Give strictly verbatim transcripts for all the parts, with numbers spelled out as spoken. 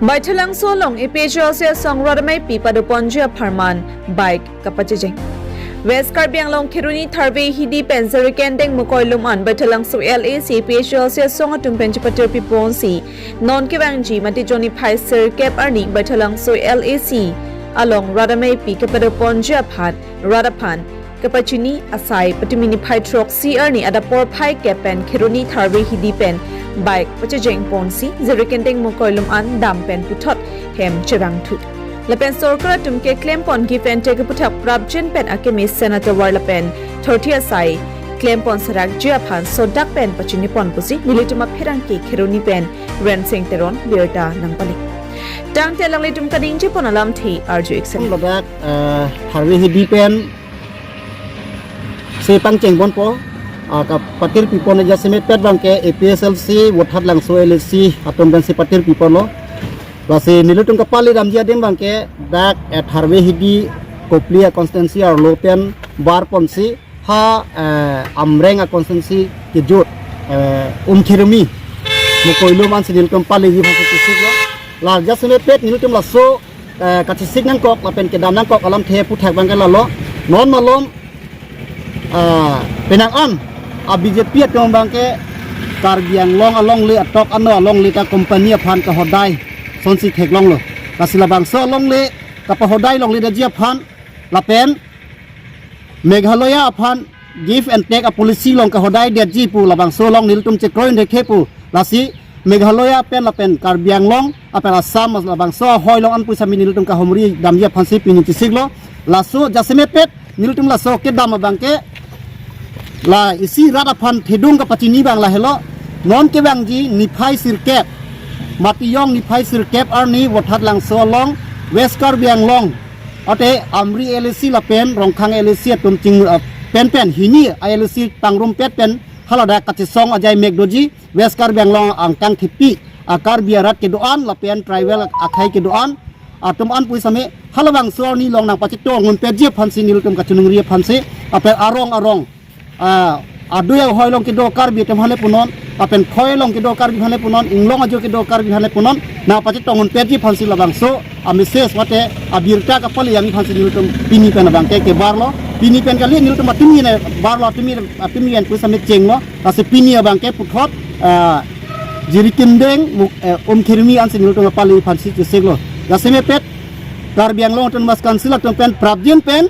Baithalangso along A P H L C asong rat ameipi padoponji apharman bike kapachejeng. West Karbi Anglong Kheroni Tharve Hidi pen Jirikindeng Mukoilum an Baithalangso L A C A P H L C asong atum pen chepatir piponsi non kevangji mate June niphai sirkep arni Baithalangso L A C along rat ameipi kepadoponji aphan rat aphan kapachini asai patumi niphai throksi arni adap porphai kep pen Kheroni Tharve Hidi pen bike pachejeng ponsi Jirikindeng Mukoilum an dam pen puthot hem chevangthu. Lapen sorkar atum keklem pon give and take aputhak prapjin pen akeme Senator War lapen thorthi asai klem pon serakji aphan sodak pen pachini pon pusi nelitum apherangke Kheroni pen Rensing Teron birta nangpale. Tangte alanglitum kaningje pon alamthe arju iksen. Ladak, eh, Tharve Hidi pen si pangcheng ponpo, ah, kapatir pipon aja semet pet abangke A P H L C, Vothatlangso L A C atum pen si patir piponlo. Lasi nelitum kapale damji adim abangke dak, eh, Tharve Hidi Kopili a constituency arlo pen bar ponsi ha, eh, Amreng a constituency kejut, eh, Umkherumi Mukoilum ansi nelitum paleji aphan si chesiklo. La aja semet pet nelitum laso, eh, kachesik nangkok lapen kedam nangkok alamthe aputhak abangke lalo. Non malom, ah, penang an a B J P atum abangke Karbi Anglong alongle atok ano alongle ta company aphan kahodai sonsi theklonglo. Lasi labangso alongle kapahodai longle detji aphan lapen Meghalaya aphan give and take a policy along kahodai detji pu labangso along nelitum chekroi rekhe pu. Lasi Meghalaya pen lapen Karbi Anglong apen Assam labangso ahoi along an pu sami nelitum kahumri damji aphansi pini chesiklo. Laso aja semet pet nelitum laso kedam abangke la isi rat aphan thedung kapachini abang lahelo. Non kevangji niphai sirkep, mate jong niphai sirkep arni Vothatlangso along West Karbi Anglong ate Amri L A C lapen Rongkhang L A C atum ching, uh, pen pen hini a L A C pangrumpet pen haladak kachesong ajai mek doji West Karbi Anglong angkang thepi a Karbi arat kedo-an lapen tribal akhei kedo-an atum an pu sami halabangso arni along nangpachetong un petji aphansi nelitum kachiningri aphansi lapen arong arong, ah, adui ahoi along kedo Karbi atum aphan le punon, lapen khoi along kedo Karbi aphan le punon, inglong ajo kedo Karbi aphan le punon, nangpachetong un petji aphansi labangso a message mate abirta kapale jangji aphansi nelitum pini pen abangke kebarlo. Pini pen kali nelitum atumi ne barlo, atumi, atumi pen pu sami chenglo. Lasi pini abangke puthot, ah, Jirikindeng Muk-, eh, Umkherumi ansi nelitum paleji aphansi chesiklo. Aja semet pet Karbi Anglong Autonomous Council atum pen prapjin pen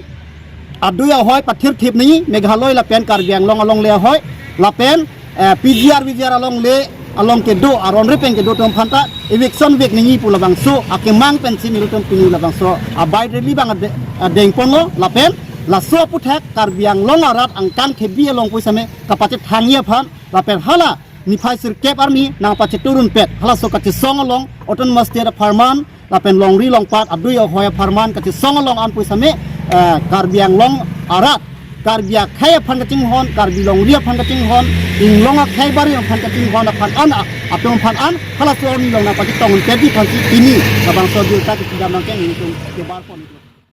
adui ahoi pathirthip nangji, Meghalaya lapen Karbi Anglong alongle ahoi lapen, eh, P G R V G R alongle along kedo aron repeng kedo atum aphanta eviction vek nangji pu labangso akemang pensi nelitum pini labangso a bike rally abang ade-, adeng ponlo lapen laso aputhak Karbi Anglong arat angkang thepi along pu sami kapachethangji aphan lapen hala niphai sirkep arni nangpachetur un pet halaso kachesong along Autonomous State apharman lapen longri longpat adui ahoi apharman kachesong along an pu sami, eh, Karbi Anglong arat, Karbi akhei aphan kachinghon, Karbi longri aphan kachinghon, inglong akhei bari aphan kachinghon aphan an, a-, atum aphan an halaso arni along nangpachetong un petji aphansi pini labangso abirta kechedam nangkeng nelitum kebar pon.